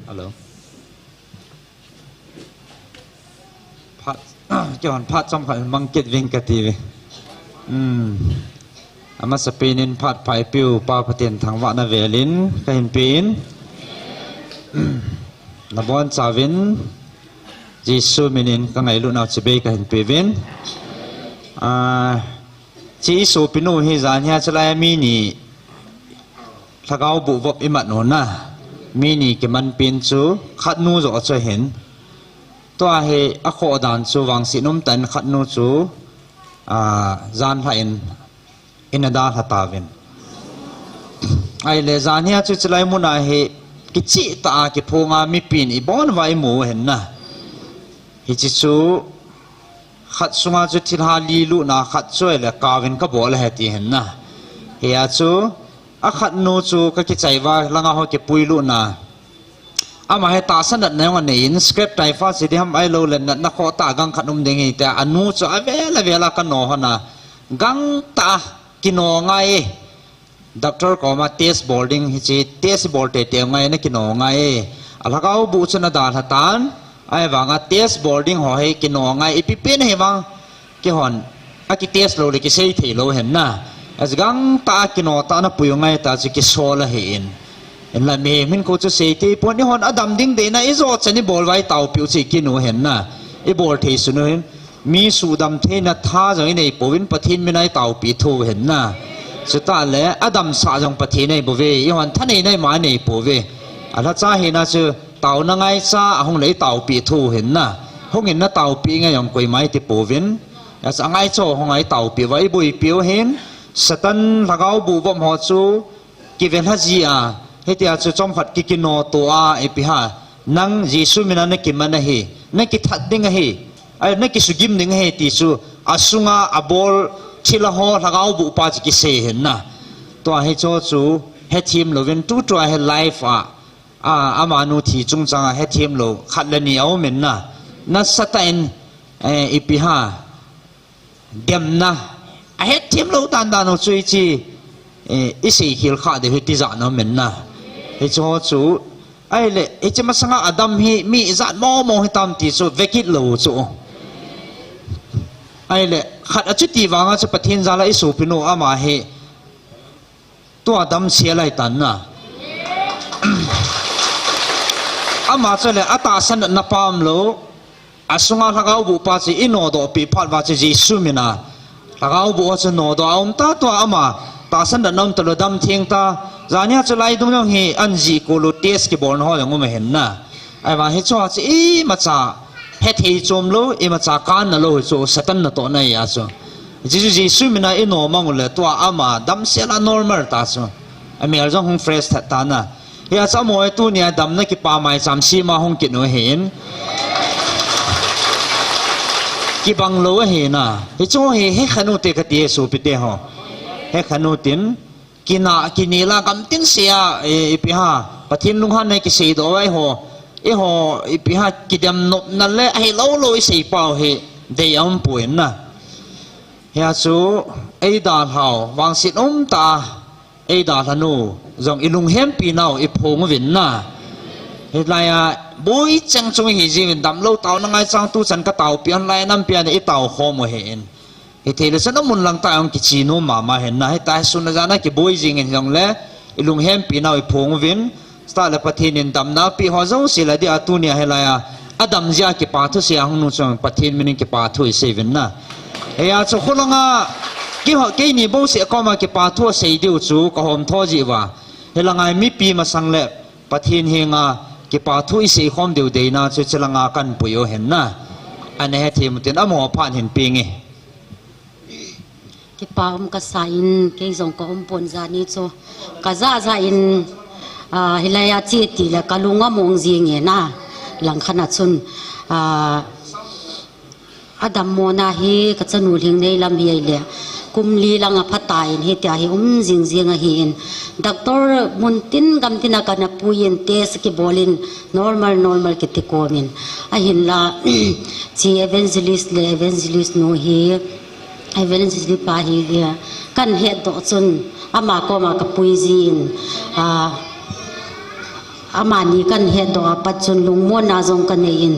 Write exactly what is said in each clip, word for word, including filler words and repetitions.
Hello. Phat, kihon phat chomkhat mang kit ving kati ve. Hmm. Amasapen in phat paipiu Pa Pathen thangvahna velin kahin pen. Nabonchauvin Jesu minin kangailutnau chibai kahin peuvin. Ah, chi isopinu hi janhia chulai mi ni Lhagao boh vop imat u na. Mi ni kimanpen chu khatnu joh chu ahin. Tua hi akhoh dan chu vangset umtah in khatnu chu, ah, janhia in, in adalha tauvin. Ahile janhia chu chulai muna hi kicheh tah a kiphonga mipin ibon uva imu u ahin na. Hiche chu khat sunga chu thilha li lutna khat chu ahile kaovin kabol ahi ti ahin na. Hia chu akhatnu chu kakichai uva langa ho kipui lutna. Ama hi tahsa natna jong anei in scrap typhoid si diham ahiloule natna khoh tah gang khat um ding ahi tia anu chu avel avel a kano hon a gangtah a kino ngai e. Doctor koma test bol ding hiche test bol teitei ngai na kino ngai e. Alhagao boh chu nadalha tan. Ahivanga test bol ding ho hi kino ngai ipi pen ahivang. Kihon, akitest loule kisei thei lou ahin na. Achu gangtah a kino tah a napui u ngai tah chu kisol ahin. Hinla mihem hinkho chu sei thei pon, ihon adam ding deina ijo chan ibol uva itaopiu chu ikinu ahin na. Ibol thei sun u ahin. Mi suhdam theina tha jong inei pouvin Pathen mina itaopi thou ahin na. Chutah le adamsah jong Pathen ahi bouve, ihon thaneina ima inei pouve. Alhacha hina chu taona ngaicha ahung le itaopi thou ahin na. Hungin nataopi nge jong koima iti pouvin. Achu angaicha ho hung a itaopi uva iboipiu ahin. Satan lhagao boh vop ho chu kivelha ji a, hitia chu chomkhat kikino to a, ipi ham, nang Jesu mina nakiman ahi, nakithat ding ahi, ai, nakisugim ding ahi ti chu asunga abol thilha ho lhagao boh pa chu kisei ahin na. Tua hiche chu hethem louvin tutua hi live a, a, amanu thi chungchang a hethem lou khat le ni aum in na. Nasatah in, eh, ipi ham, demna ahetthem lou dandan u chu hiche, eh, isei khel kha ding hi tijat na um in na. Hiche ho chu, ahile, hiche masanga adam hi mi ijat momo hitam ti chu vekit lou chu. Ahile, khat achuti vanga chu Pathen jal a isopinu ama hi tua damsel ahitan na. Ama chu le atahsa natna pa umlou, asunga lhagao boh pa chu inodoh peh phat uva chu Jesu mina lhagao boh chu nodoh a um ta, tua ama tahsa natna um talou, damtheng ta. Jania chu laidung jong hi anjih kolou test kibolna ho jong um ahin na. Ahivang hichea chu imacha hethei chom lou, imacha kanna lou hichu Satan natohna ahi a chu. Jesu, Jesu mina inomang ule tua ama damsel a normal ta chu. Amel jong hung fresh that ta na. Hia chu amaho tunia damna kipa maicham sema hung kit u ahin. Kibang lou ahi na. Hichu hi hekhen u te kati e sopite ho. Hekhen u tin. Kina, kinel a gamtin sea, eh, ipi ham, Pathen lunghanna kiseidoh uva eiho, eiho, ipi ham, kidemnopna le ahilou lou isei pau hi dei aum poi na. Hia chu eidalhau, vangset umtah a eidalhanu jong ilunghempi nau iphong uvin na. Hilai a boicheng chung ihi jiuvin, damlou taona ngaicha tuchan kataopi hon lai nampi a itao khom u ahin. Hithei le chun amun lang tah a jong kiche nom mama ahin na, hitia hi sun a jan a kiboi jing in jongle, ilunghempi nau iphong uvin, chutah le Pathen in damna apeh ho jouse le dia tunia hilai a, adam jeh a kipa thusei a hung nu chun Pathen minin kipa thu isei uvin na. Hia chu kholanga, keiho, keini bouseh koma kipa thu asei diu chu kahom tho jeh uva. Hilanga mipi masang le Pathen henga kipa thu isei khom diu deina chu chulanga kanpui u ahin na. Ana hethem u tin amaho phat hin peng e. Kipa um kasa in, kei jong ka um pon jani chu. Ka jah jah in, ah, hilai a che tile kalung among jing e na. Langkhat a chun, ah, adammo na hi kachanu Lhingneilam hi ahile. Kum li lang apha tan hitia hi um jing jing ahin. Doctor mun tin gam tin a kana pui in test kibol in normal, normal kiti kom in. Ahinla, chi evangelist le evangelist nu hi Evangelist pa hi, eh, kan hetdoh chun ama koma kapui jin, ah, Amani kahin hetdoh a pat chun lungmonna jong kanei in,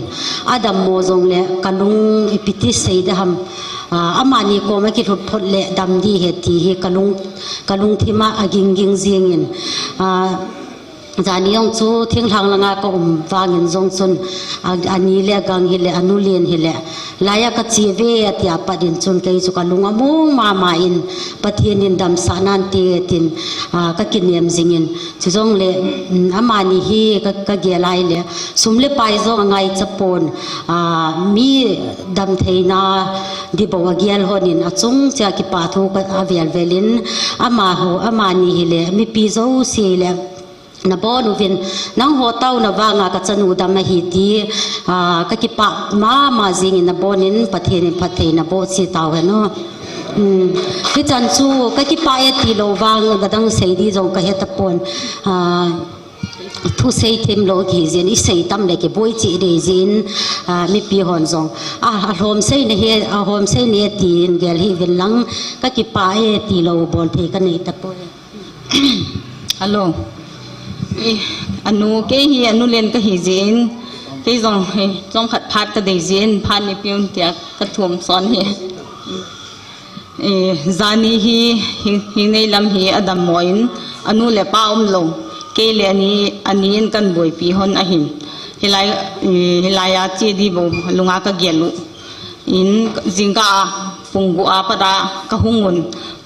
adammo jongle kalung ipi ti sei ding ham, ah, amani koma kilhut phot le dam ding ahi ti hi kalung, kalungthim a aging ging jing in, ah, jani jong chu thinglhang langa kaum vangin jong chun, a, ani le agang hile, anu len hile, laiya kache uve atia pat in chun kei chu kalung among mama in, Pathen in damsah nante tin, ah, kakinem jing in, chujongle, um, amani hi ka, kagel a ahile, sum le pai jong angaicha pon, ah, mi damtheina ding bou agel hon in, achung cheh a kipah thu ka, avel vel in, amaho, amani hile, mipi jouse le, nabon uvin, nangho taona vanga kachanu dam ahi ti, ah, kakipah mama jing in nabon in Pathen in phatthei naboh cheh tauhen o. Um, hichan chu kakipah e tilou vang, adang sei ding jong kahe tapon. Ah, thu sei themlou kihijin, isei tam le kiboi cheh ding jin, ah, mipi hon jong, ah, alhom sei nahi, alhom sei nahi tin gel hih uvin lang, kakipah e tilou bol thei kanei tapoi. Hello. Eh, anu, kei hi anu len kahi jin, kei jong, eh, chomkhat phat kadei jin, phat nipi un tia kathum son hi. Eh, jani hi, hi, hinei lam hi adammo in, anu le apa umlou, kei le ani, ani in kahin boipi hon ahin. Hilai, eh, hilaiya che ding bou, lunga kagel u. In jingkah a pung gup a pat a kahung un.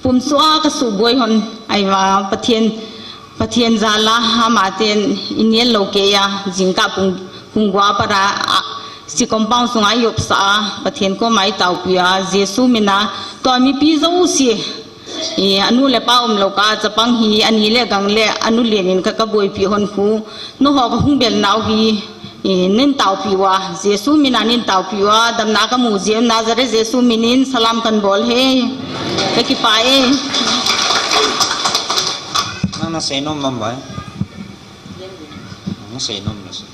Pumsuh a kasuboi hon, ahivang Pathen, Pathen jal a amaten inel lou kei a, jingkah pung, pung gup a pat a, a, hiche compound sunga eiopsah a, Pathen koma eitaopi a, Jesu min a, tua mipi jouse, eh, anu le apa umlou kah a chapang hi, ani le agang le, anu len in ka, kaboipi hon khu, nangho kahung bel nau hi, eh, neitaopi uva, Jesu min a neitaopi uva, damna kamu jeh un Nazareth Jesu min in salam kahin bol e. Kakipah e. Nang nasei nom nam uvem? Nang nasei nom na sei.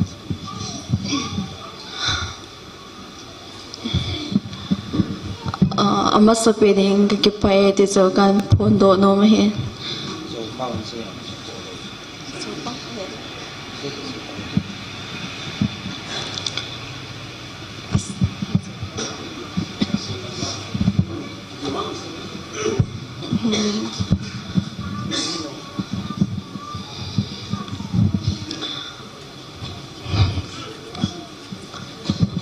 Ah, amasapen in kakipah e ti chu kahin phondoh nom ahi.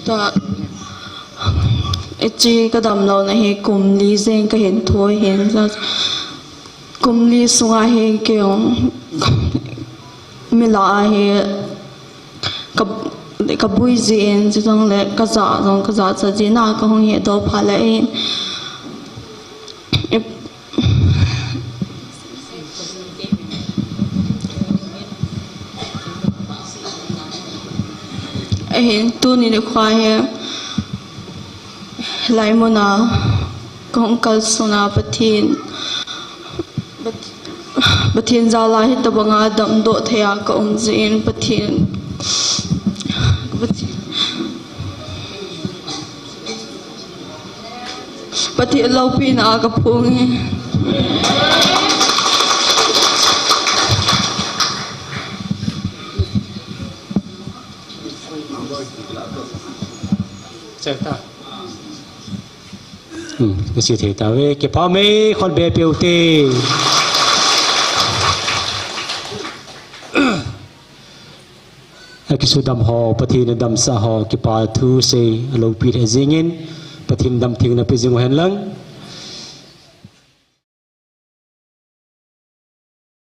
Tua, hiche kadamlouna hi kum li jeng kahin thoi hin. Kum li sunga hi kei jong mi lah a hi ka, kaboi jin, chujongle kajah jong kajachat jin a kahung hedoh phat le hin. Ahin tuni nikho hi hilai mun a kahung kalson a Pathen, Pathen jal a hitobang a damdoh thei a kaum jeh in Pathen, Pathen Pathen loupina kaphong e. Hmm, kache thei tauve, kipah mei khut beh peh ute. Akisudam ho, Pathen in adamsah ho, kipa thu sei, alopi lheh jingin, Pathen damtheina pe jing uhen lang.